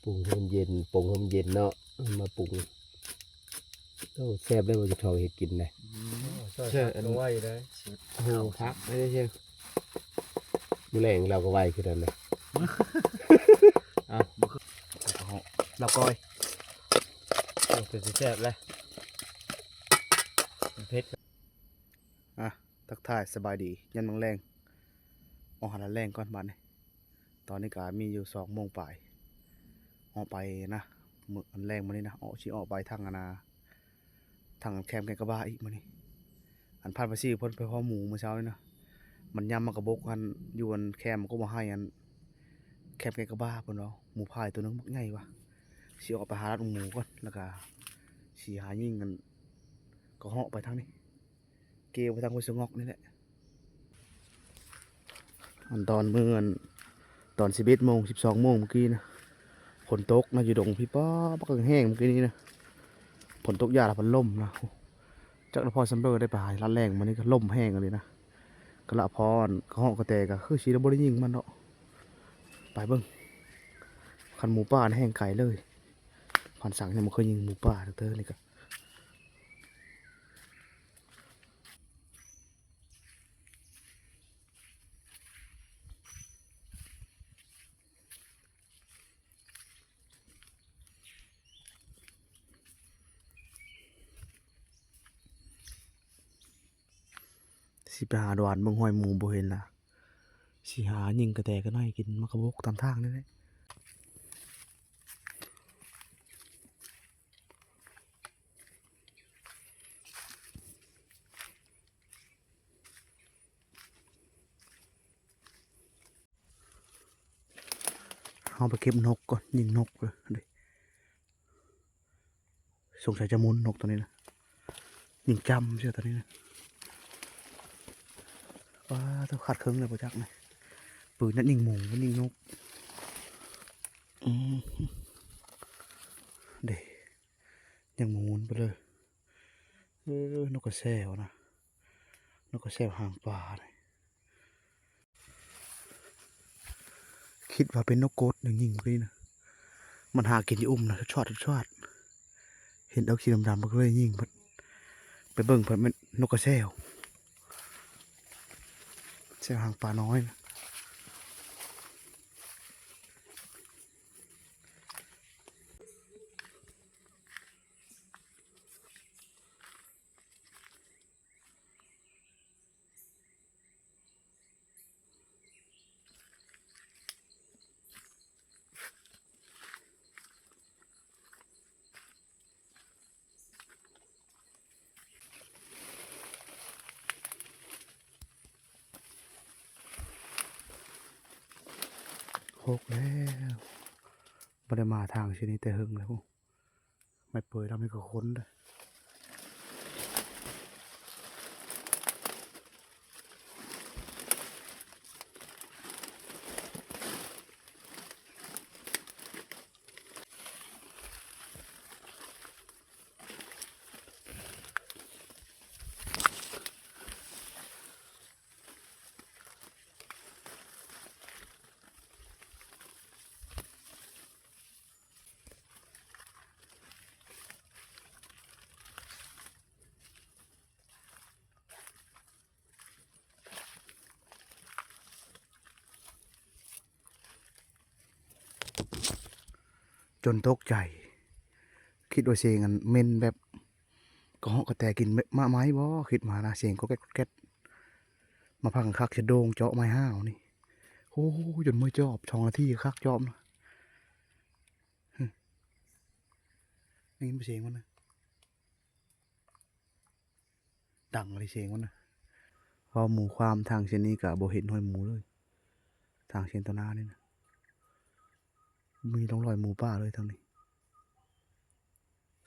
ປຸງໃຫ້ມັນເຢັນ ປົງໃຫ້ມັນເຢັນເນາະ ເອົາມາປຸງ. ໂອ້ ແຊບເດ້ ບໍ່ຈະທອງເຮັດກິນນະ. ອືມ ແຊບ ອັນໄວເດ້. ໂອ້ ພັກໄດ້ເຊີງ ມື້ແລງລາວກໍໄວຄືກັນເດ້. ເອົາ ບໍ່ຄື ລາວກ້ອຍ ໂອ້ ເປັນຊິແຊບແຫຼະ ເຜັດ. ອ່ະ ທັກທາຍສະບາຍດີ ຍາມແລງໆ ອອກຫາລາດແລງກ່ອນບາດນີ້. ຕອນນີ້ກະມີຢູ່ສອງໂມງປາຍ ອອກໄປນະ ມື້ອັນແລງມື້ນີ້ນະ ອອກ ຊິອອກໄປທາງອັນນາ ທາງແຄມແກ່ງກະບ້າອີກມື້ນີ້. ອັນຜ່ານໄປຊິເພິ່ນໄປພໍ້ໝູມື້ເຊົ້ານີ້ນະ ມັນຍາມໝາກກະບົກຫັ້ນ ຢູ່ອັນແຄມກໍບໍ່ໃຫ້ອັນ ແຄມແກ່ງກະບ້າເພິ່ນເວົ້າ ໝູພາຍໂຕໜຶ່ງບັກໃຫຍ່ວ່າ ຊິອອກໄປຫາລັດໝູກ່ອນ ແລ້ວກະຊິຫາຍິງອັນກະເຫາະໄປທາງນີ້ ເກໄປທາງຫ້ວຍສະຫງອກນີ້ແຫຼະ. ອັນຕອນມື້ ອັນຕອນສິບເອັດໂມງ ສິບສອງໂມງມື້ກີ້ນະ ຝົນຕົກນະ ຢູ່ດົງພີ້ ປ້າ ບັກແຮງມື້ກີ້ນີ້ນະ ຝົນຕົກຢາດແລ້ວພັດລົມນະ. ຈັກລະພໍສຳເລີໄດ້ໄປຫາລັດແລງມື້ນີ້ ກໍລົມແຮງອີ່ຫຼີນະ. ກະລະພໍ ອັນກະເຫາະກະແຕ ກໍຄືຊິບໍ່ໄດ້ຍິງມັນດອກ. ໄປເບິ່ງ ຄັນໝູປ່ານະແຮ່ງໄກເລີຍ. ພັນສັງຍັງບໍ່ເຄີຍຍິງໝູປ່າເທື່ອນີ້ກະ ຊິໄປຫາດວານເບິ່ງຮອຍໝູບໍ່ເຫັນລະ ຊິຫາຍິງກະແຕກະນ້ອຍກິນໝາກກະບົກຕາມທາງນີ້ແຫຼະ. ເຮົາໄປເກັບນົກກ່ອນ ຍິງນົກເດີ. ສົງໄສຈະໝຸນນົກໂຕນີ້ນະ ຍິງຈ້ຳເຊື່ອໂຕນີ້ນະ. ວ້າ ໂທ້ ຂາດເຄິ່ງແລ້ວບໍ່ຈັກນະ ປືນນັ້ນຍິງໝູ ມັນຍິງນົກ. ອືມ ເດ້ ຍັງໝູນໄປເລີຍ. ເອີ ນົກກະແຊວນະ ນົກກະແຊວຫາງປານີ້. ຄິດວ່າເປັນນົກກົດ ຍິງໆ ນີ້ນະ ມັນຫາກິນຢູ່ອຸ່ມນະ ຊອດໆ ເຫັນເອິກສີດຳໆ ກໍເລີຍຍິງ. ໄປເບິ່ງ ເພິ່ນແມ່ນນົກກະແຊວ ແຊວຫາງປານ້ອຍນະ. ຫົກແລ້ວ ບໍ່ໄດ້ມາທາງເສັ້ນນີ້ແຕ່ເຫິງແລ້ວ. ໄມ້ເປີຍລຳນີ້ກໍຄົນເດ້. ຈົນຕົກໃຈ ຄິດວ່າສຽງອັນເໝັນແບບກະເຫາະກະແຕກິນໝາກໄມ້ບໍ່ ຄິດມານະ ສຽງກອດແກັດ ກອດແກັດ. ມາພັກຄັກສະໂດງເຈາະໄມ້ຫ້າວນີ້ ໂອ້ ຈົນເມື່ອຍຈອບ ສອງນາທີຄັກຈອບນະ. ໄດ້ຍິນບໍ່ສຽງມັນນະ? ດັງເລີຍສຽງມັນນະ. ເວົ້າໝູຄວາມ ທາງເສັ້ນນີ້ກະບໍ່ເຫັນຮອຍໝູເລີຍ ທາງເສັ້ນຕໍ່ໜ້ານີ້ນະ ບໍ່ມີຮ່ອງຮອຍໝູປ່າເລີຍທາງນີ້.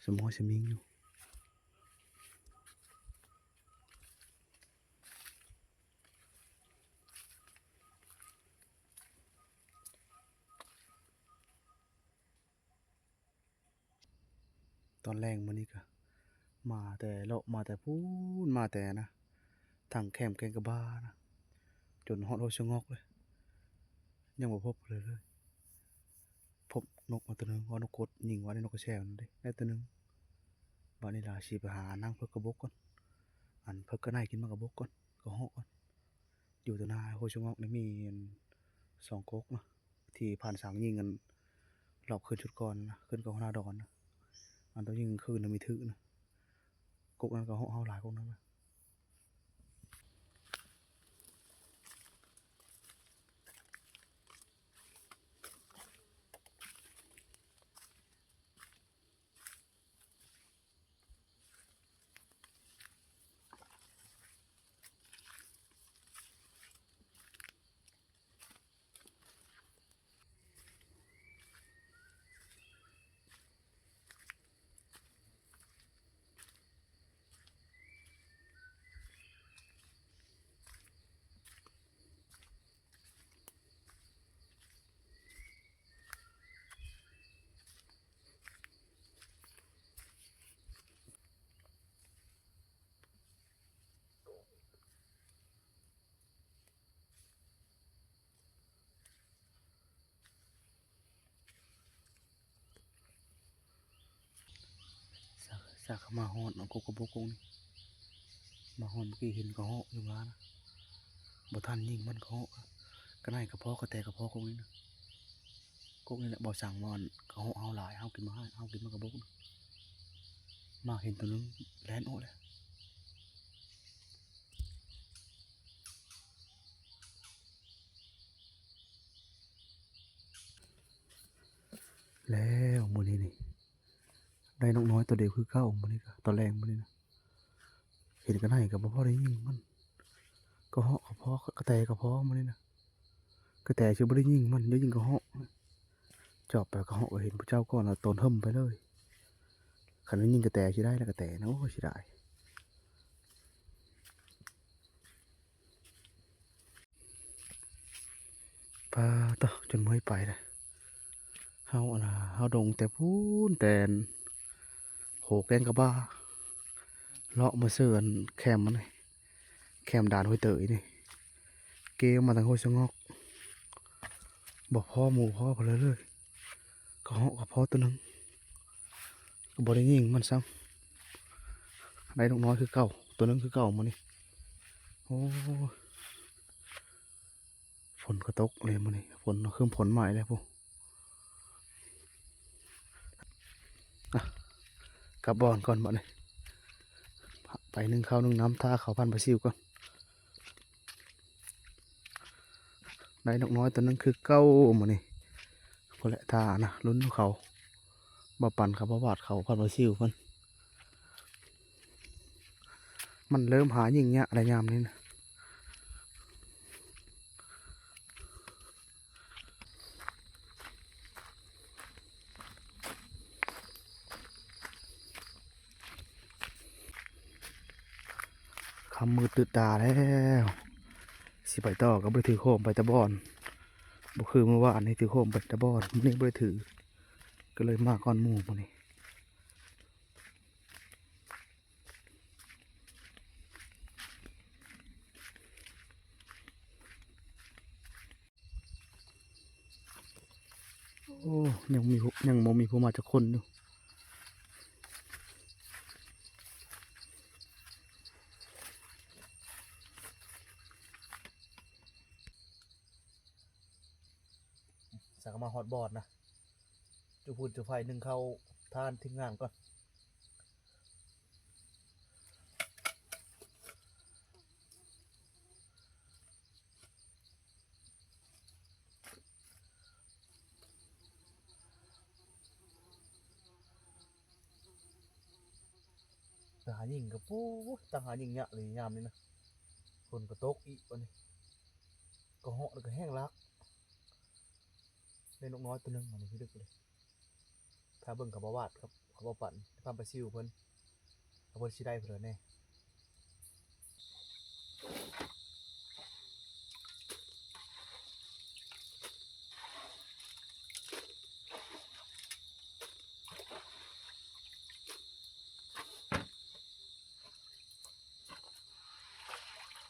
ສະໝໍສະມິງຢູ່. ຕອນແລງມື້ນີ້ກະມາແຕ່ເລາະ ມາແຕ່ພຸ້ນ ມາແຕ່ນະ ທາງແຄມແກ້ງກະບ້ານະ ຈົນຮອດຫ້ວຍສະຫງອກເລີຍ ຍັງບໍ່ພົບເລີຍ. ພົບນົກມາຕົວໜຶ່ງ ວ່ານົກກົດຍິງວ່າໄດ້ນົກກະແຊວນັ້ນເດ້ ໄດ້ຕົວໜຶ່ງ. ບາດນີ້ລະຊິໄປຫານາງເຜິກກະບົກກ່ອນ ອັນເຜິກກະໄນກິນໝາກກະບົກກ່ອນ ກະເຫາະກ່ອນ. ຢູ່ຕໍ່ໜ້າຫ້ວຍສະຫງອກນີ້ມີອັນສອງກົກນະ ທີ່ຜ່ານສາງຍິງກັນລອບຄືນຊຸດກ່ອນນະ ຂຶ້ນກັບຫົວໜ້າດອນນະ ອັນໂຕຍິງຄືນນະມີຖືກນະ. ກົກນັ້ນກະເຫາະເຮົາຫຼາຍ ກົກນັ້ນນະ. ສາ ສາກະມາຮອດເນາະ ກົກກະບົກກົກນີ້ ມາຮອດເມື່ອກີ້ເຫັນກະເຫາະຢູ່ວ່ານະ ບໍ່ທັນຍິງມັນກະເຫາະ ກະໄນກະພໍ ກະແຕກະພໍກົກນີ້ນະ. ກົກນີ້ແຫຼະບໍ່ສັງວ່າກະເຫາະເຮົາຫຼາຍ ເຮົາກິນໝາກ ເຮົາກິນໝາກກະບົກນະ. ມາເຫັນໂຕໜຶ່ງແລ່ນອອກແລ້ວ. ແລ້ວມື້ນີ້ນີ້ ໄດ້ນົກນ້ອຍໂຕດຽວຄືເກົ່າ ມື້ນີ້ກະຕອນແລງມື້ນີ້ນະ. ເຫັນກະໄນກະບໍ່ພໍໄດ້ຍິງມັນ ກະເຫາະກະພໍ ກະແຕກະພໍມື້ນີ້ນະ. ກະແຕຊິບໍ່ໄດ້ຍິງມັນ ໄດ້ຍິງກະເຫາະ. ຈອບໄປກະເຫາະກະເຫັນຜູ້ເຈົ້າກ່ອນລະໂຕນເຫິ້ມໄປເລີຍ. ຄັນໄດ້ຍິງກະແຕຊິໄດ້ລະກະແຕນະ ໂອ້ຍ ເສຍດາຍ. ປາໂຕ ຈົນເມື່ອຍໄປແລ້ວ. ເຮົາ ອັນນ່າ ເຮົາດົງແຕ່ພຸ້ນ ແຕ່ໂຫແກ້ງກະບ້າ ເລາະມາເຊີອັນແຄມມັນນີ້ ແຄມດ່ານຫ້ວຍເຕີຍນີ້ ເກມາທາງຫ້ວຍສະຫງອກ ບໍ່ພໍໝູ່ພໍເພິ່ນເລີຍ. ກະເຫາະກະພໍໂຕໜຶ່ງ ກະບໍ່ໄດ້ຍິງມັນຊ້ຳ. ໄດ້ນົກນ້ອຍຄືເກົ່າ ໂຕໜຶ່ງຄືເກົ່າມື້ນີ້. ໂອ້ຍ ຝົນກະຕົກເລີຍມື້ນີ້ ຝົນຄຶ້ມຝົນມາອີກແລ້ວພຸ້ນ. ອ່ະ ກັບບ່ອນກ່ອນບາດນີ້ ໄປໜຶ້ງເຂົ້າໜຶ້ງນ້ຳ ຖ້າເຂົ້າພັນປາຊິວກ່ອນ. ໄດ້ນົກນ້ອຍໂຕໜຶ່ງຄືເກົ່າມື້ນີ້. ພຸ້ນແຫຼະ ຖ້ານະ ລຸ້ນເຂົາ ບໍ່ປັ່ນເຂົາ ບໍ່ບາດເຂົາ ພັນປາຊິວເພິ່ນ. ມັນເລີ່ມຫາຍິງຍາກແລ້ວຍາມນີ້ນະ. ຄ່ຳມືດຕື່ນຕາແລ້ວ ຊິໄປຕໍ່ກະບໍ່ໄດ້ຖືໂຄມໄປແຕ່ບ່ອນ. ບໍ່ຄືມື້ວານນີ້ຖືໂຄມໄປແຕ່ບ່ອນ ມື້ນີ້ບໍ່ໄດ້ຖື ກະເລີຍມາກ່ອນໝູ່ມື້ນີ້. ໂອ້ ຍັງມີ ຍັງບໍ່ມີຜູ້ມາຈັກຄົນຢູ່. ສາກະມາຮອດບ່ອນນະ ຈຸດຟືນຈຸດໄຟ ໜຶ້ງເຂົ້າທານທີມງານກ່ອນ. ຕາຫາຍິງກະ ໂອ້ຍ ຕາຫາຍິງຍາກເລີຍຍາມນີ້ນະ. ຝົນກະຕົກອີກບາດນີ້ ກະເຫາະກະແຮງລາກ. ໄດ້ນົກນ້ອຍໂຕໜຶ່ງບາດນີ້ ພິລຶກເລີຍ. ຖ້າເບິ່ງເຂົາບໍ່ຫວາດ ເຂົາ ເຂົາບໍ່ປັ່ນ ຄວາມປາຊິວເພິ່ນ ວ່າເພິ່ນຊິໄດ້ເທົ່າໃດແດ່. ໂ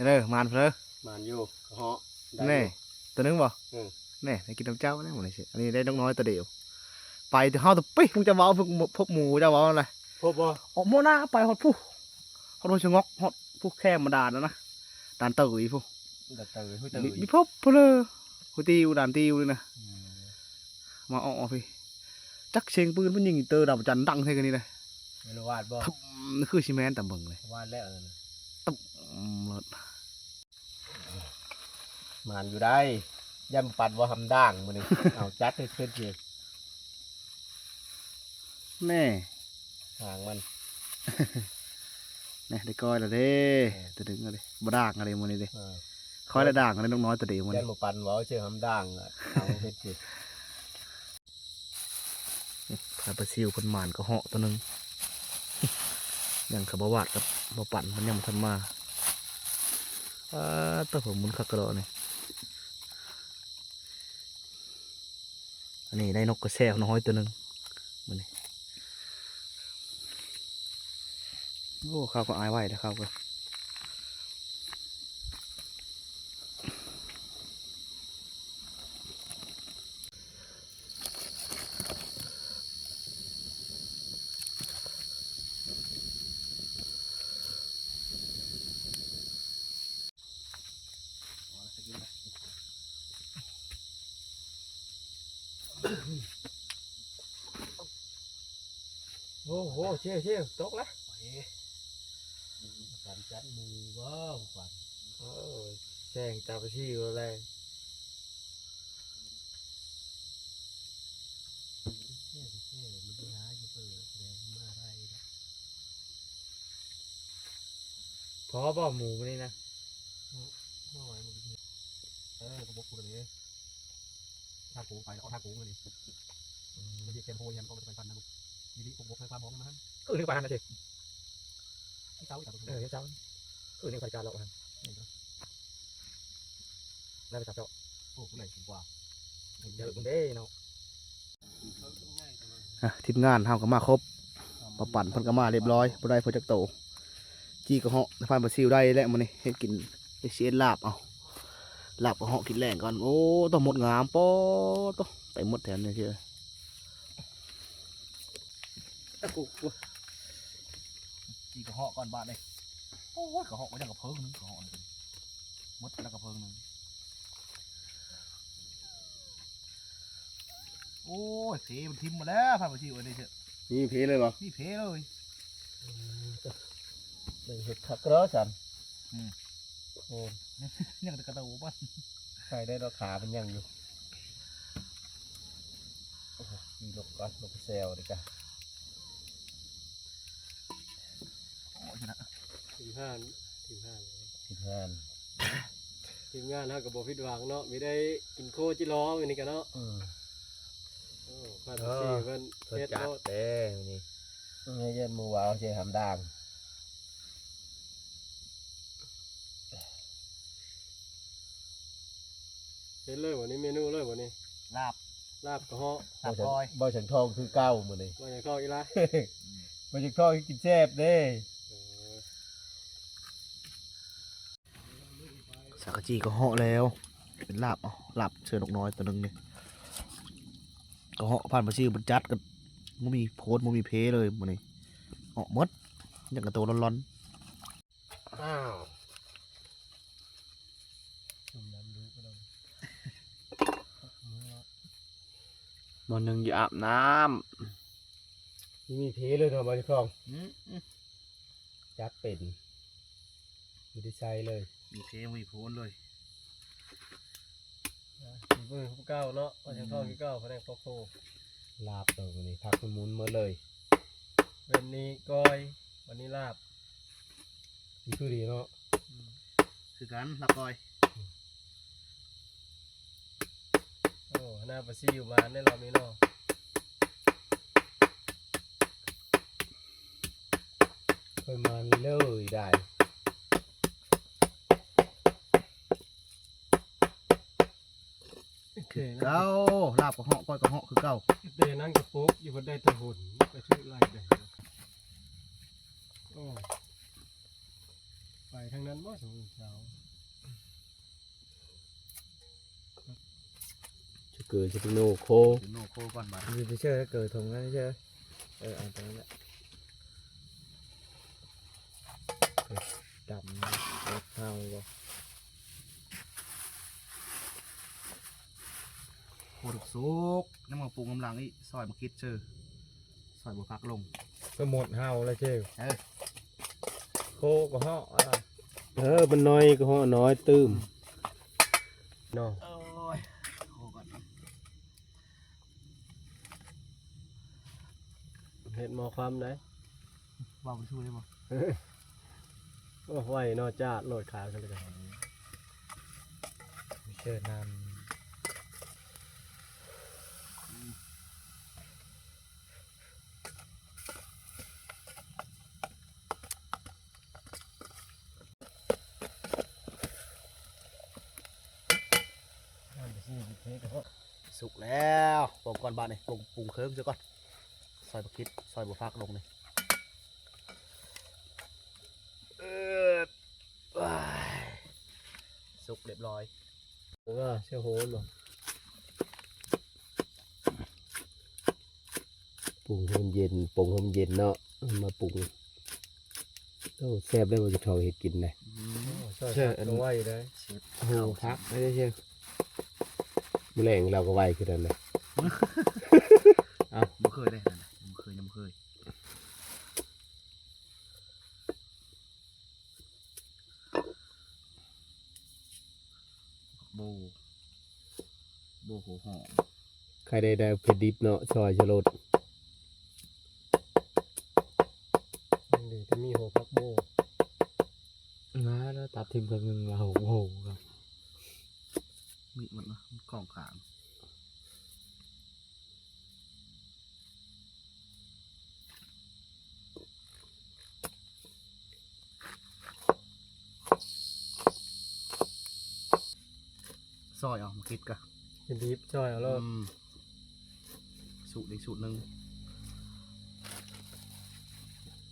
ເດີ ມານເດີ ມານຢູ່ ເຫາະ ໄດ້ຢູ່ ແນ່ ໂຕໜຶ່ງບໍ່? ເອີ ແນ່ ໄດ້ກິນນຳເຈົ້າແລ້ວມື້ນີ້ຊິ ອັນນີ້ໄດ້ນົກນ້ອຍໂຕດຽວ ໄປແຕ່ເຮົາແຕ່ ປຸ້ຍ ມຶງຈະເວົ້າ ພວກ ພວກໝູເຈົ້າເວົ້ານັ້ນແຫຼະ ພົບບໍ່? ອອກມໍນາ ໄປຮອດພຸ້ນ ຮອດຫ້ວຍສະຫງົກ ຮອດພຸ້ນແຄມບາດານນັ້ນນະ ດ່ານເຕີຍພຸ້ນ ດ່ານເຕີຍ ຫ້ວຍເຕີຍ ມີ ມີພົບພຸ້ນເລີຍ ຫ້ວຍຕິວ ດ່ານຕິວນີ້ນະ ອືມ ມາເອາະ ເອາະພີ້ ຈັກສຽງປືນເພິ່ນຍິງເຕີດາວຈັນດັງແທ້ຄືນີ້ນະ ແມ່ນວາດບໍ່? ທຶ້ມ ຄືຊິແມ່ນຕາມເບິ່ງເລີຍ ວາດແລ້ວນັ້ນນະ ຕຸ້ມໂລດ ໝານຢູ່ໄດ໋ ຢ້ານບໍ່ປັນບໍ່ຫຳດ່າງມື້ນີ້ ເອົາ ຈັດໃຫ້ເພິ່ນຊິ ແນ່ ຫາງມັນ ແນ່ ໄດ້ກ້ອຍແລ້ວເດ້ ເອີ ໂຕໜຶ່ງແລ້ວເດ້ ບໍ່ດ່າງແລ້ວເດ້ມື້ນີ້ເດ້ ເອີ ຂ້ອຍລະດ່າງແລ້ວ ນົກນ້ອຍໂຕດຽວມື້ນີ້ ຢ້ານບໍ່ປັນບໍ່ເອົາເຊື່ອຫຳດ່າງ ເອົາເຮັດຊິ ນີ້ ພາປາຊິວເພິ່ນໝານກະເຫາະໂຕໜຶ່ງ ຍັງຂະບໍ່ຫວາດກັບບໍ່ປັ່ນ ມັນຍັງບໍ່ທັນມາ ປາດໂທ້ ໝູນຄັກກະດອກນີ້ ອັນນີ້ໄດ້ນົກກະແຊນ້ອຍໂຕໜຶ່ງມື້ນີ້ ໂອ້ ເຂົາກະອາຍໄວເດ້ ເຂົາກະ ໂອ້ໂຫ ເຊວໆ ຕົກລະ ການຈັດໝູ່ບໍ່ ຂວັນ ໂອ້ຍ ແຊງຕາປະຊິວແລ້ວ ພໍບໍ່ໝູມື້ນີ້ນະ ເອີ ກະບົກພຸ້ນເດ້ ທາໂກງໄປ ອອກທາໂກງເລີຍນີ້ ອືມ ມັນຊິແຄມໂພຍ ມັນກໍໄປປັ່ນນະ ມີລິ ກະບົກໃຫ້ຄວາມຫອມນຳມັນ ຄືນີ້ປານນັ້ນເດ້ ເຊົາ ເອີ ເຊົ້າ ຄືນີ້ໄປການເລາະຫັ້ນ ໄດ້ໄປຈັບເຈາະ ໂອ້ ຜູ້ໃດສູງກວ່າ ເດີ ເບິ່ງເດ້ເນາະ. ອ່ະ ທີມງານເຮົາກະມາຄົບ ປາປັ່ນເພິ່ນກະມາລຽບຮ້ອຍ ບໍ່ໄດ້ເພິ່ນຈັກໂຕ ຈີ່ກະເຫາະ ພານປາຊິວໄດ້ແລ້ວມື້ນີ້ ເຮັດກິນ ເຮັດຊິເຮັດລາບເອົາ ລາບກະເຫາະກິນແລງກ່ອນ ໂອ້ ຕ້ອງໝົດງາມ ປອດໂທ້ ໄປໝົດແຖວນີ້ເທື່ອ ຕະກຸກ ຈີ່ກະເຫາະກ່ອນບາດນີ້ ໂອ້ຍ ກະເຫາະກະຍັງກະເພີງໜຶ່ງ ກະເຫາະນີ້ ໝົດແລ້ວກະເພີງໜຶ່ງ. ໂອ້ຍ ເພມັນຖິ້ມໝົດແລ້ວ ພາມາຊິວອັນນີ້ເຖາະ ມີເພເລີຍບໍ່? ມີເພເລີຍ ອືມ ໄດ້ເຮັດຄັກເດີຊັ້ນ ອືມ ໂອ້ ຍັງແຕ່ກະໂຕມັນ ໃສ່ໄດ້ດອກ ຂາມັນຍັງຢູ່ ໂອ້ ມີນົກກະ ນົກກະແຊວນີ້ກະ ໂອ້ຍ ທີມງານ ທີມງານ ທີມງານ ທີມງານເຮົາກະບໍ່ຜິດຫວັງເນາະ ມີໄດ້ກິນໂຄຈິລໍມື້ນີ້ກະເນາະ ອືມ ໂອ້ ພານປາຊິວເພິ່ນ ເພິ່ນຈັດເດ້ມື້ນີ້ ເຮັດໝູວ່າວ ເຊຫຳດ່າງ ເຮັດເລີຍບໍ່ນີ້ ເມນູເລີຍບໍ່ນີ້ ລາບ ລາບກະເຫາະ ລາບກ້ອຍ ບໍ່ສັງທອງຄືເກົ່າມື້ນີ້ ບໍ່ສັງທອງອີກລະ ບໍ່ສັງທອງກິນແຊບເດ້ ເອີ ສາກະຈີ່ກະເຫາະແລ້ວ ເປັນລາບ ເອົາ ລາບເຊື່ອນົກນ້ອຍໂຕໜຶ່ງນີ້ ກະເຫາະພານປາຊິວເພິ່ນຈັດ ກະບໍ່ມີໂພນ ບໍ່ມີເພເລີຍມື້ນີ້ ເຫາະໝົດ ຍັງກະໂຕລອນໆ ອ້າວ ຈຸ່ມນ້ຳດູດໄປແລ້ວ ໝໍ້ໜຶ່ງຢູ່ອາບນ້ຳ ມີເພເລີຍເນາະ ບ່າວທອງ ອືມ ຈັດເປັນ ບໍ່ໄດ້ໃສ່ເລີຍ ມີເພ ມີໂພນເລີຍ ອ່າ ເບິ່ງຄືເກົ່າເນາະ ບ່າວທອງຄືເກົ່າ ພະແນກປອກໂຄ ລາບເລີຍມື້ນີ້ ຜັກໝູນໝົດເລີຍ ເວັນນີ້ກ້ອຍ ວັນນີ້ລາບ ຄືດີເນາະ ອືມ ຄືກັນ ລາບກ້ອຍ. ໂອ້ ໜ້າປາຊິວມາແນ່ລອບນີ້ເນາະ. ຄ່ອຍມາເລີຍໄດ້. ໂອເຄນະ ເຈົ້າ ລາບກະເຫາະ ກ້ອຍກະເຫາະຄືເກົ່າ. ແຕ່ນັ້ນກະປົກຢູ່ ບໍ່ໄດ້ແຕ່ຫົນ ໄປຖືກຫຼາຍແບບ. ໂອ້ ໄປທາງນັ້ນບໍ່ສອງສາວ? ຈະເກີ ຈະເປັນໂນໂຄ ເປັນໂນໂຄກ່ອນບາດນີ້. ຊິໄປເຊີເກີຖົງນັ້ນເຊີ. ເອີ ເອົາຕົງນັ້ນແຫຼະ. ດຳເອົາບໍ່? ໂຄທຸກສຸກ ຍັງມາປຸງກຳລັງອີກ ຊອຍມາຄິດເຊີ ຊອຍບໍ່ພັກລົງ ສະໝົດເຮົາລະເຊີ. ເອີ ໂຄກະເຫາະ ເອີ ມັນໜ້ອຍກະເຫາະໜ້ອຍຕື່ມເນາະ. ໂອ້ຍ ໂຄກ່ອນ. ເຮັດໝໍ້ຄວາມໃດ ເວົ້າບໍ່ຖືກເລີຍບໍ່? ໂອ້ ໄວເນາະ ຈາດໂລດຂາຂຶ້ນເລີຍ. ເຊີນຳ ສຸກແລ້ວ ປົງກ່ອນບາດນີ້ ປຸງ ປຸງເຄື່ອງຊະກ່ອນ. ຊອຍບໍ່ຄິດ ຊອຍບໍ່ພັກລົງນີ້ ເອີ ສຸກຮຽບຮ້ອຍ. ເອີ ເຊໂຮນບໍ່ ປຸງໃຫ້ມັນເຢັນ ປົງໃຫ້ມັນເຢັນເນາະ ມາປຸງ. ໂອ້ ແຊບເລີຍ ບໍ່ຈະທອງເຮັດກິນນະ. ອືມ ເຊີ ອັນນີ້ໄວເດ້ ໂອ້ ພັກໄດ້ເຊີ. ມື້ແລງລາວກະໄວຄືກັນນະ. ເອົ້າ ບໍ່ເຄີຍເດ້ ນັ້ນນະ ບໍ່ເຄີຍ ຍັງບໍ່ເຄີຍ. ໂບ ໂບຫົວຫອມ ໃຄໄດ້ ໄດ້ເຜັດດິບເນາະ ຊອຍຊະລົດ. ຍັງດີທີ່ມີຫົວຜັກໂບ ນາ ແລ້ວຕັດຖິ້ມເຄິ່ງໜຶ່ງລະ ໂອ້ໂຫ ມີດມັນນະ ມັນຂອງຂາງ. ຊອຍເອົາ ມາຄິດກະ ດິບໆ ຊອຍເອົາໂລດ. ອືມ ສູດອີກສູດໜຶ່ງ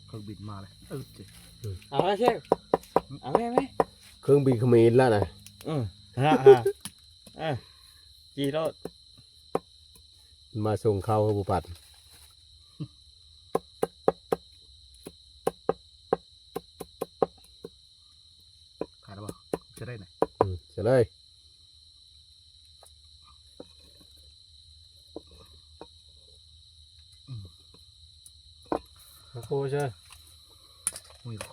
ເຄື່ອງບິນມາເລີຍ. ເອີ ເອົາແລ້ວເຊຟ ເອົາແມ່ ແມ່ ເຄື່ອງບິນຂະເໝນລະນະ. ເອີ ຮະ ຮະ ເອີ ຈີ່ໂລດ. ມາສົ່ງເຂົ້າໃຫ້ບໍ່ປັດ ຂາດແລ້ວບໍ່? ເຊີໄດ້ນະ ອືມ ເຊີເລີຍ. ອືມ ໂຄ ໂຄເຊີ ໂອ້ຍ ໂຄ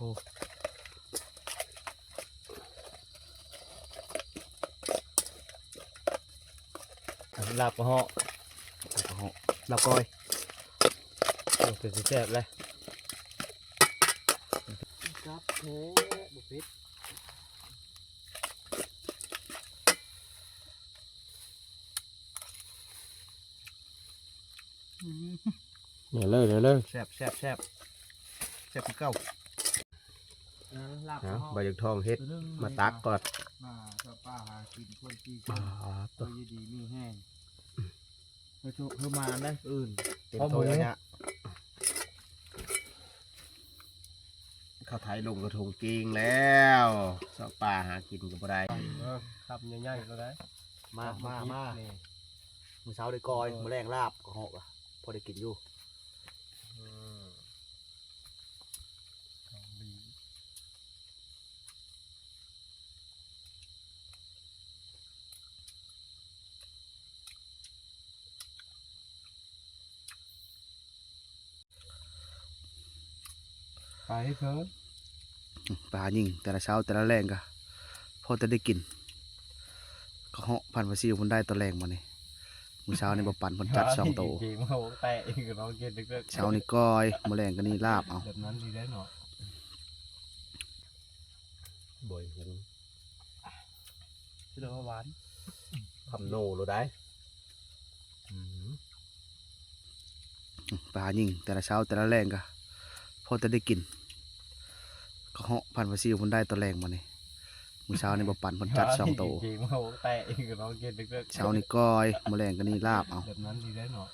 ລາບກະເຫາະ ລາບກະເຫາະ ລາບກ້ອຍ. ໂອ້ ເປັນຊິແຊບເລີຍ ຈັບແທ້ ບໍ່ເຜັດ. ອືມ ເດີເລີຍ ເດີເລີຍ ແຊບ ແຊບ ແຊບ ແຊບຄືເກົ່າ. ເອີ ລາບ ເອົາ ເນາະ ບໍ່ຢາກທ້ອງເຮັດ ໂຕໜຶ່ງ ມາຕັກກ່ອນ ມາເຊາະປ່າຫາກິນ ຄົນທີ່ ອ່າ ໂຕ ຢູ່ດີມີແຮງ ເອີ ໂຊກເອີ ມານະ ອື່ນ ເຕັມຖ້ວຍແລ້ວເນຍ. ເຂົ້າໄທລົງກະທົງເກັ່ງແລ້ວ ເຊາະປ່າຫາກິນກະບໍ່ໄດ້ ເອີ ຄຳໃຫຍ່ໆ ໂລດໄດ໋. ມາ ມາ ມາ ມື້ເຊົ້າໄດ້ກ້ອຍ ມື້ແລງລາບກະເຫາະ ພໍໄດ້ກິນຢູ່. ອືມ ຂອງດີ. ໄປເທີ ປາຍິງແຕ່ລະເຊົ້າແຕ່ລະແລງກະພໍແຕ່ໄດ້ກິນ ກະເຫາະພັນປາຊິວພຸ້ນໄດ້ຕອນແລງມານີ້. ມື້ເຊົ້ານີ້ບໍ່ປັນ ເພິ່ນຈັດສອງໂຕ ເຊົ້ານີ້ກ້ອຍ ມື້ແລງກະນີ້ລາບເອົາ ແບບນັ້ນດີໄດ້ເນາະ ບໍ່ໃຫ້ຫຸງ. ເລີຍວ່າຫວານ ຄຳໂນໂລດໄດ໋. ອືມ ປາຍິງແຕ່ລະເຊົ້າແຕ່ລະແລງກະພໍແຕ່ໄດ້ກິນ ກະເຫາະພັນປາຊິວພຸ້ນໄດ້ຕອນແລງມື້ນີ້. ມື້ເຊົ້ານີ້ບໍ່ປັນເພິ່ນຈັດສອງໂຕ ເກມເຮົາແຕະອີກ ລອງກິນເດີ ເຊົ້ານີ້ກ້ອຍ ມື້ແລງກະນີ້ລາບເອົາ ແບບນັ້ນດີໄດ້ເນາະ.